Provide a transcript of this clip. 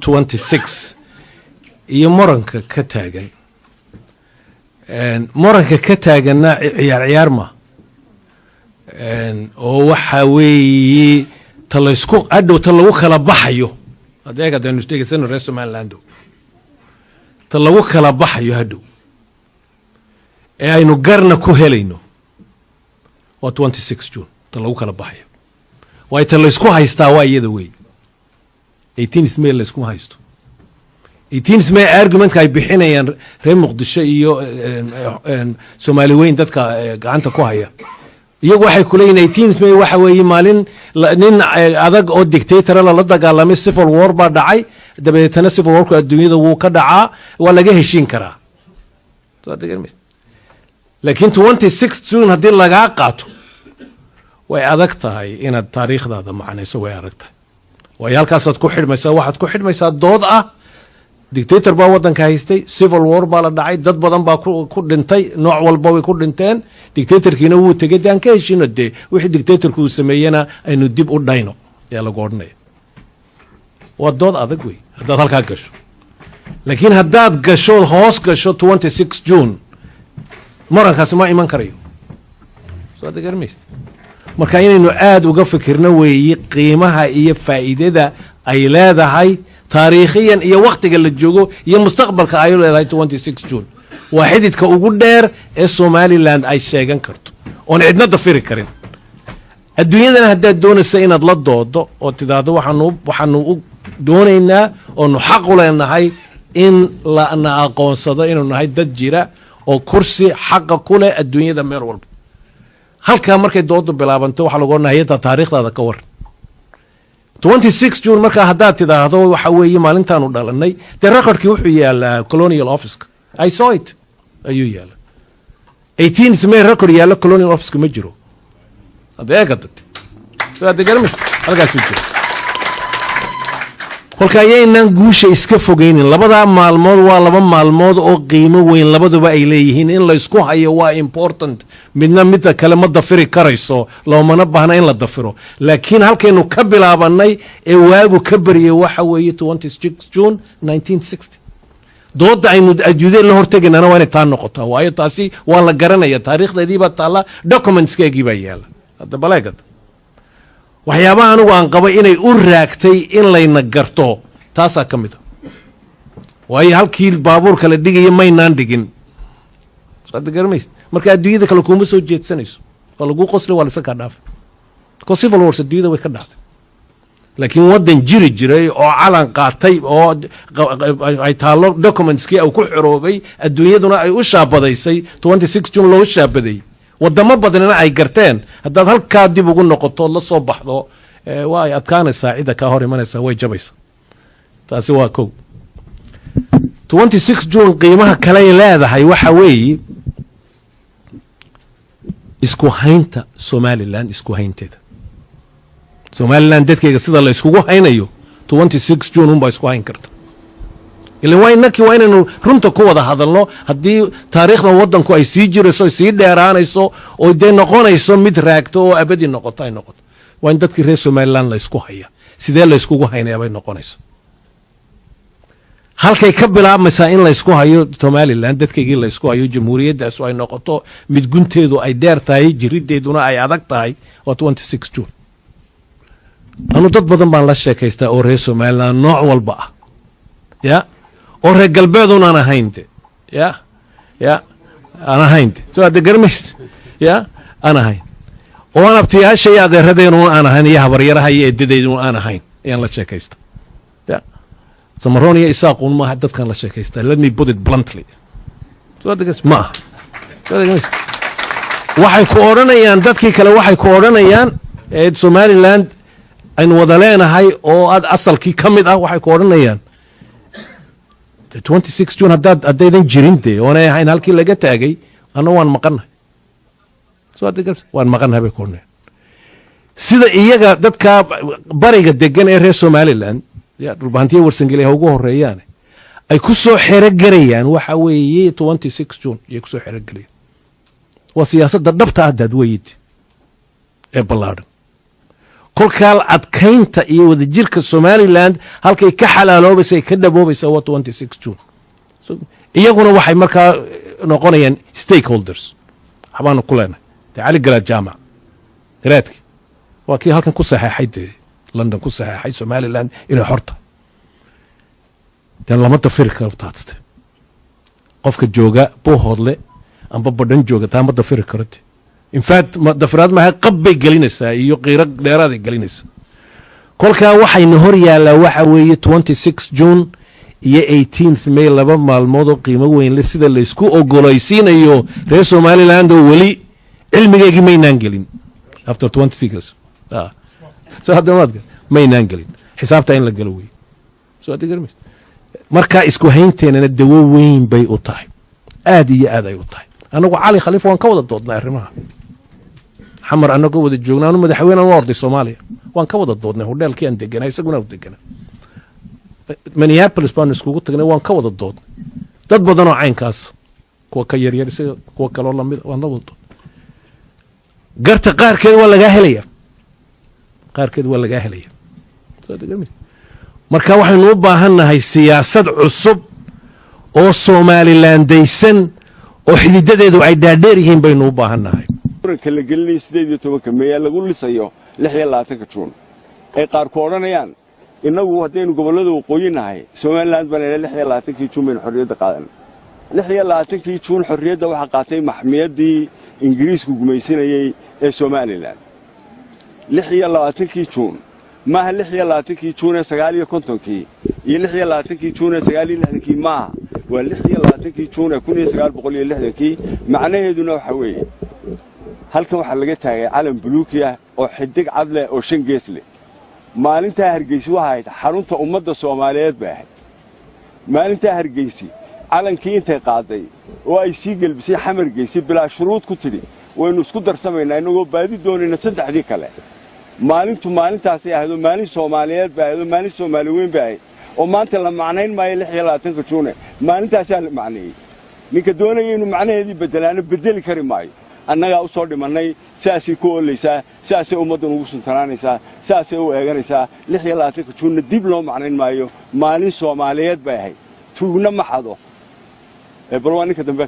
26 iyo muranka ka taagan. Muranka ka taaganna ciyaar ciyaar ma oo waxa weeye ta laysku hadhow, ta lagu kala baxayo. Adeeg haddaynu isdhegeysano, reer Somaliland, ta lagu kala baxayo hadhow ee aynu garna ku helayno waa 26 June. Ta lagu kala baxayo, waayo ta laysku haystaa waa iyada wey. 18 May layskuma haysto. 18 May argumentka ay bixinayaan reer Muqdisho iyo Soomaali weyn dadka gacanta ku haya, iyagu waxay kuleeyihin 18 May waxa weeye maalin nin adag oo dictator lala dagaalamay, civil war baa dhacay, dabadeetana civil warku adduunyada wuu ka dhacaa, waa laga heshiin karaa. Laakiin 26 June haddii lagaa qaato, way adag tahay inaad taariikhdaada macnayso, way adag tahay, waayo halkaasaad ku xidhmaysaa. Waxaad ku xidhmaysaa dood ah dictator baa waddanka haystay, civil war baa la dhacay, dad badan baa ku dhintay, nooc walba way ku dhinteen, dictatorkiina wuu tegey, dee aan ka heshino, dee wixii dictatorku uu sameeyena aynu dib u dhayno ayaa lagu odhanaya. Waa dood adag wey haddaad halkaa gasho. Laakiin haddaad gasho, hoos gasho 26 June, murankaasi ma iman karayo. Soo aad garamaysa? Marka inaynu aada uga fikirno weeyi qiimaha iyo faa'iidada ay leedahay taariikhiyan iyo wakhtiga la joogo iyo mustaqbalka ay leedahay 26 June. Waa xididka ugu dheer ee Somaliland ay sheegan karto oon cidna dafiri karin. Adduunyadana haddaad doonaysa inaad la doodo oo tidhaahdo waxaanu u doonaynaa oonu xaq u leenahay in lana aqoonsado inuu nahay dad jira oo kursi xaqa ku leh adduunyada meel walba, halkaa markay doodu bilaabanto waxaa lagu odhanaya hayadda taariikhdaada ka war. 26 June markaa haddaad tidhaahdo waxa weeye maalintaanu dhalanay, dee recordkii wuxuu yaalaa Colonial Officeka, I saw it, ayuu yaala. 18 May record yaalla Colonial Officeka ma jiro. Hadda eega dad soo hadda garamaysa, halkaasuu jiro. Kolka ayaynaan guusha iska fogeynin. Labadaa maalmood waa laba maalmood oo qiimo weyn labaduba ay leeyihiin. In laysku hayo waa important, midna midda kale ma dafiri karayso, loomana baahna in la dafiro. Laakiin halkaynu ka bilaabanay ee waagu ka baryay waxa weeye 26 June 1960. Dooda aynu adduunyada la hortegaynana waa inay taa noqotaa, waayo taasi waa la garanaya, taariikhdeedii baa taalla, documentskeegii baa yaalla. Hadda baleegada waxyaabaha anigu aan qabo inay u raagtay in layna garto taasaa ka mid a, waayo halkii baabuurka la dhigaya maynaan dhigin. Soo hadda garamaysid? Marka adduunyada kale kuuma soo jeedsanayso, waa laguu qosli, waa laysa kaa dhaafa. Because civil wars adduunyada way ka dhacday, laakiin waddan jiri jiray oo calan qaatay oo ay taallo documentskii uu ku xoroobay, adduunyaduna ay u shaabadaysay, 26 June loo shaabadeeyey, wadamo badanina ay garteen, haddaad halkaa dib ugu noqoto la soo baxdo, waa ay adkaanaysaa, cidda kaa hor imanaysaa way jabaysaa. Taasi waa kow. 26 June qiimaha kaley leedahay waxa weeye isku haynta Somaliland, isku haynteeda Somaliland, dadkayga sida la iskugu haynayo 26 June unbaa isku hayn karta. Ilan waa inakii, waa inaynu runta ku wada hadalno. Haddii taariikhdan waddanku ay sii jirayso, ay sii dheeraanayso oo dee noqonayso mid raagto oo abadi noqoto ay noqoto, waa in dadkii reer Somaliland la ysku haya. Sidee la yskugu haynaya bay noqonayso? Halkay ka bilaabmaysaa in laysku hayo Somaliland, dadkaygii laysku hayo, jamhuuriyaddaasu ay noqoto mid gunteedu ay dheer tahay, jirideeduna ay adag tahay, waa 26 June. Anu dad badan baan la sheekaystaa oo reer Somaliland nooc walba ah, ya oo reer galbeedun aan ahayn de, ya aan ahayn de, soo hadda garamayst, ya aan ahayn, oo aan abtiyaasha iyo adeeradeenun aan ahayn iyo habaryaraha iyo eedadeydun aan ahayn ayaan la sheekaysta. Ya Samaroon iyo Isaaqun maaha dadkaan la sheekaystaa. Let me put it bluntly. Soo hadda garamayst ma aha. Soo hadda garamayst, waxay ku odhanayaan dadkii kale, waxay ku odhanayaan Somaliland aynu wada leenahay oo aad asalkii ka mid ah, waxay ku odhanayaan 26 June haddaydan jirin dee oonay ahayn halkii laga taagay, anna waan maqannahay. Soo hadda garamayst, waan maqannahay bay ku odhanayaan. Sida iyaga dadka bariga degan ee reer Somaliland, ya Dhulbahantiya, Warsangeli ha ugu horeeyaane, ay ku soo xerogelayaan waxa weeye 26 June ayay ku soo xerogelayaan. Waa siyaasadda dhabta ah daad weyid ee ballaadhan. Kolkaa adkaynta iyo wadajirka Somaliland halkay ka xalaaloobaysa ay ka dhaboobaysa waa 26 June. Iyaguna waxay markaa noqonayaan stakeholders. Waxbaanu ku leenahay dee. Cali Garaad Jaamac, garaadki, waa kii halkan ku saxeexay dee, London ku saxeexay Somaliland inay xorta. Dee lama dafiri karo taatste. Qofka jooga Buuhoodle amba Badhan jooga taa ma dafiri karo de. In fact, dafiraad maaha, qab bay gelinaysaa iyo qiiro dheeraaday gelinaysaa. Kolkaa waxayna hor yaallaa waxa weeye 26 June iyo 18th May, 2 maalmood oo qiimo weyn le, sida laysku ogolaysiinayo reer Somaliland oo weli cilmigeygii maynaan gelin after 26. So hadda maad maynaan gelin xisaabta in la galo wey. So hadda garmays, marka isku haynteenana dawo weyn bay u tahay, aad iyo aad ay u tahay. Anagu Cali Khaliif waan ka wada doodnay arrimaha Xamar, anagoo wada joogna. Anu madaxweyne u orday Soomaaliya, waan ka wada doodnay hodheelkii aan deganaa, isaguna u deganaa. Minneapolis baanu iskugu tagnay, waan ka wada doodnay. Dad badan oo caynkaas, kuwa ka yaryar isaga, kuwa kaloo lamida, waan la wada doodnay. Garta qaarkeed waa lagaa helaya, qaarkeed waa lagaa helaya. Marka waxaynu u baahan nahay siyaasad cusub oo Somalilandaysan oo xididadeedu ay dhaadheer yihiin baynu u baahan nahay. Muranka la gelinayo 18-ka Meeyaa lagu lisayo 26-ka Juun, ay qaarku odhanayaan innagu haddaynu gobollada waqooyi nahay, Somaliland baan idhaa, 26-kii Juun baynu xorriyadda qaadan. 26-kii Juun xorriyadda waxaa qaatay maxmiyaddii Ingiriisku gumaysanayey ee Somaliland. 26-kii Juun maaha 26-kii Juun ee 59-kii iyo 26-kii Juun ee 69-kii maaha, waa 26-kii Juun ee 1960-kii. Macnaheeduna waxa weeye, halkan waxaa laga taagay calan buluuki ah oo xidig cad leh oo shan gees leh. Maalintaa Hargeysi waxay ahayd xarunta ummadda Soomaaliyeed bay ahayd. Maalintaa Hargeysi calankii intay qaaday oo ay sii gelbisay Xamar geysi, bilaa shuruud ku tidhi waynu isku darsamaynaa innagoo baadi doonayna saddexdii kale. Maalintu maalintaasay ahayd oo maalin Soomaaliyeed bay ahayd oo maalin Soomaali weyn bay ahayd, oo maanta la macnayn maayo 26-ka Juune. Maalintaasaa la macneeyey. Ninka doonaya inuu macnaheedii beddelaano beddeli kari maayo. Annagaa u soo dhimannay, sidaasay ku oolaysaa, sidaasay ummaddan ugu suntanaanaysaa, sidaasay u eeganaysaa. 26-ka Juunna dib loo macnayn maayo, maalin Soomaaliyeed bay ahayd. Tuugna ma xado. Bal waa ninka dambe.